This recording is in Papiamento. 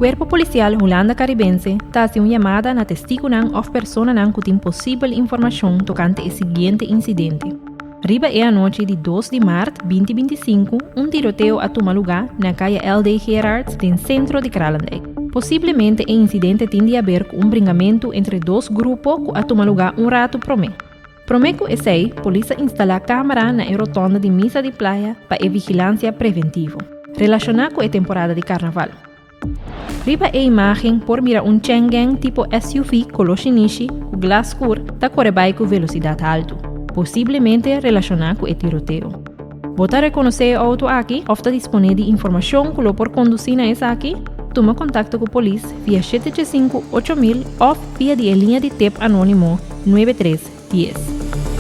Kuerpo Polisial Hulanda Karibense ta hasi un yamada na testigunan òf personanan ku tin posibel informashon tokante e siguiente insidente. Riba e anochi di dos di mart 2025 un tiroteo a tuma lugá na kaya LD Gerards den sentro di Kralendijk. Posiblemente e insidente tin di haber ku un bringamentu entre dos grupo ku a tuma lugá un ratu promé. Promé ku esei, polis a instalá kámara na e rotònda di Misa di Playa pa e vigilansia preventivo, relashoná ku e temporada di karnaval. Riba e imágen por mira un Changan tipo SUV koló shinishi ku glas skur ta kore bai ku velosidat haltu, posiblemente relashoná ku e tiroteo. Bo ta rekonosé e outo aki òf ta disponé di informashon ku lo por kondusí na esaki? Tuma kontakto ku polis via 785 8000 òf via di e liña di tep anónimo 9310.